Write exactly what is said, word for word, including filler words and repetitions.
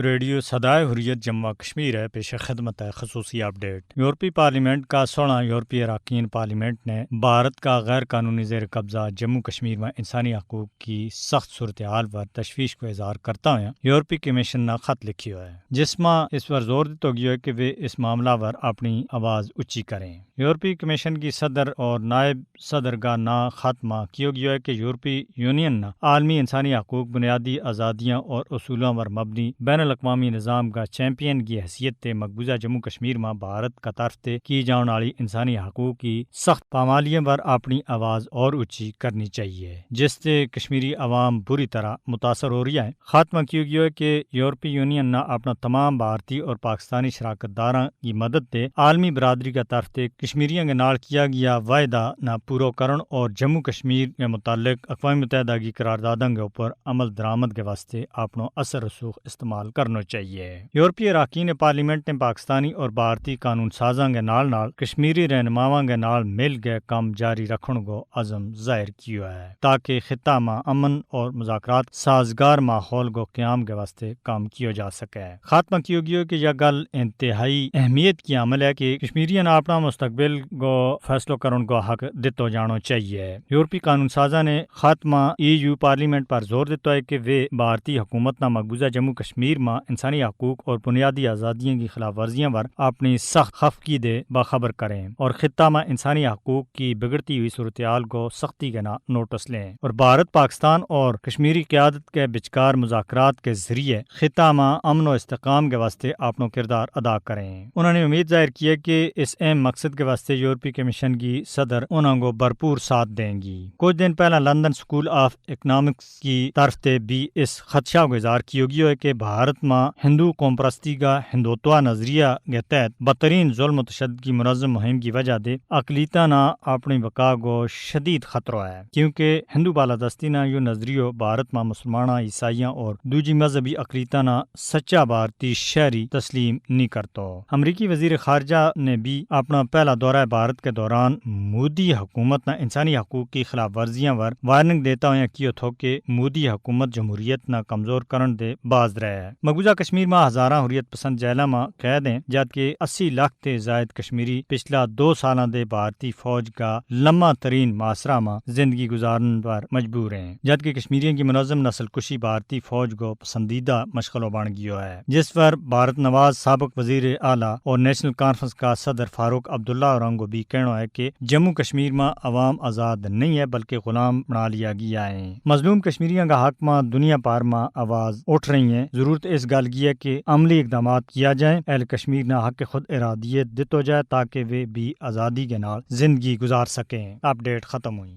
ریڈیو سدائے حریت جموں کشمیر ہے، پیش خدمت ہے خصوصی اپ ڈیٹ۔ یورپی پارلیمنٹ کا سونا یورپی اراکین پارلیمنٹ نے بھارت کا غیر قانونی زیر قبضہ جموں کشمیر میں انسانی حقوق کی سخت صورتحال پر تشویش کو اظہار کرتا ہویا یورپی کمیشن نا خط لکھیو ہے، جس ما اس پر زور دتو گیو ہے کہ وہ اس معاملہ پر اپنی آواز اچی کریں۔ یورپی کمیشن کی صدر اور نائب صدر کا ناں خط ما کیو گیو ہے کہ یورپی یونین نا عالمی انسانی حقوق، بنیادی آزادیاں اور اصولوں پر مبنی بین الاقوامی نظام کا چیمپئن کی حیثیت تے مقبوضہ جموں کشمیر ما بھارت کا طرف تے کی جاؤن آلی انسانی حقوق کی سخت پامالیوں پر اپنی آواز اور اچی کرنی چاہیے، جس تے کشمیری عوام بری طرح متاثر ہو رہی ہے۔ خط ما کیو گیو ہے کہ یورپی یونین نا اپنا تمام بھارتی اور پاکستانی شراکت داراں کی مدد تے عالمی برادری کا طرف تے کشمیریاں کے نال کیا گیا وعدہ نا پورو کرن اور جموں کشمیر کے متعلق اقوام متحدہ کی قرارداداں کے اوپر عمل درآمد کے واسطے اپنو اثر رسوخ استعمال کرنو چاہیے۔ یورپی اراکین پارلیمنٹ نے پاکستانی اور بھارتی قانون سازاں کے نال نال کشمیری رہنماواں کے نال مل کے کم جاری رکھن کو عزم ظاہر کیو ہے تاکہ خطہ ما امن اور مذاکرات سازگار ماحول کو قیام کے واسطے کام کیو جا سکے۔ خاتمہ کیو گیو کہ یہ گل انتہائی اہمیت کی عمل ہے کہ کشمیریاں نا اپنا مستقبل کو فیصلو کرن کو حق دتو جانو چاہیے۔ یورپی قانون سازاں نے خاتمہ ای یو پارلیمنٹ پر زور دتو ہے کہ وہ بھارتی حکومت نا مقبوضہ جموں کشمیر ما انسانی حقوق اور بنیادی آزادیوں کی خلاف ورزیاں پر اپنی سخت خفقی دے باخبر کریں اور خطہ ما انسانی حقوق کی بگڑتی ہوئی صورتحال کو سختی کے نا نوٹس لیں اور بھارت، پاکستان اور کشمیری قیادت کے بچکار مذاکرات کے ذریعے خطہ ما امن و استحکام کے واسطے اپنو کردار ادا کریں۔ انہوں نے امید ظاہر کی ہے کہ اس اہم مقصد کے واسطے یورپی کمیشن کی صدر انہوں کو بھرپور ساتھ دیں گی۔ کچھ دن پہلا لندن سکول آف اکنامکس کی طرف تے بھی اس خدشہ کو اظہار کیو گیو ہے کہ بھارت ما ہندو قوم پرستی کا ہندوتوا نظریہ کے تحت بدترین ظلم و تشدد کی منظم مہم کی وجہ دے اقلیتاں نا اپنی بقا کو شدید خطرو ہے، کیونکہ ہندو بالادستی نا یوہ نظریو بھارت ما مسلماناں، عیسائیاں اور دوجی مذہبی اقلیتاں نا سچا بھارتی شہری تسلیم نہیں کرتو۔ امریکی وزیر خارجہ نے بھی اپنا پہلا دورہ بھارت کے دوران مودی حکومت نا انسانی حقوق کی خلاف ورزیاں ور وارننگ دیتا ہویا کیو تھو کہ مودی حکومت جمہوریت نا کمزور کرن دے باز رہے ہے۔ مقبوضہ کشمیر ما ہزاراں حریت پسند جہلاں ما قید ہیں، جد کہ اسی لکھ تے زائد کشمیری پچھلا دو سالاں دے بھارتی فوج کا لمہ ترین محاصرہ ما زندگی گزارن پر مجبور ہیں، جد کہ کشمیریوں کی منظم نسل کشی بھارتی فوج کو پسندیدہ مشغلو بن گیو ہے، جس پر بھارت نواز سابق وزیر اعلیٰ اور نیشنل کانفرنس کا صدر فاروق عبداللہ اورنگو بھی کہنو ہے کہ جموں کشمیر ما عوام آزاد نہیں ہے بلکہ غلام بنا لیا گیا ہے۔ مظلوم کشمیریوں کا حق ما دنیا پار ما آواز اٹھ رہی ہیں۔ ضرورت اس گل کی ہے کہ عملی اقدامات کیا جائیں، اہل کشمیر نا حق خود ارادیت دتو جائے تاکہ وہ بھی آزادی کے نال زندگی گزار سکیں۔ اپ ڈیٹ ختم ہوئی۔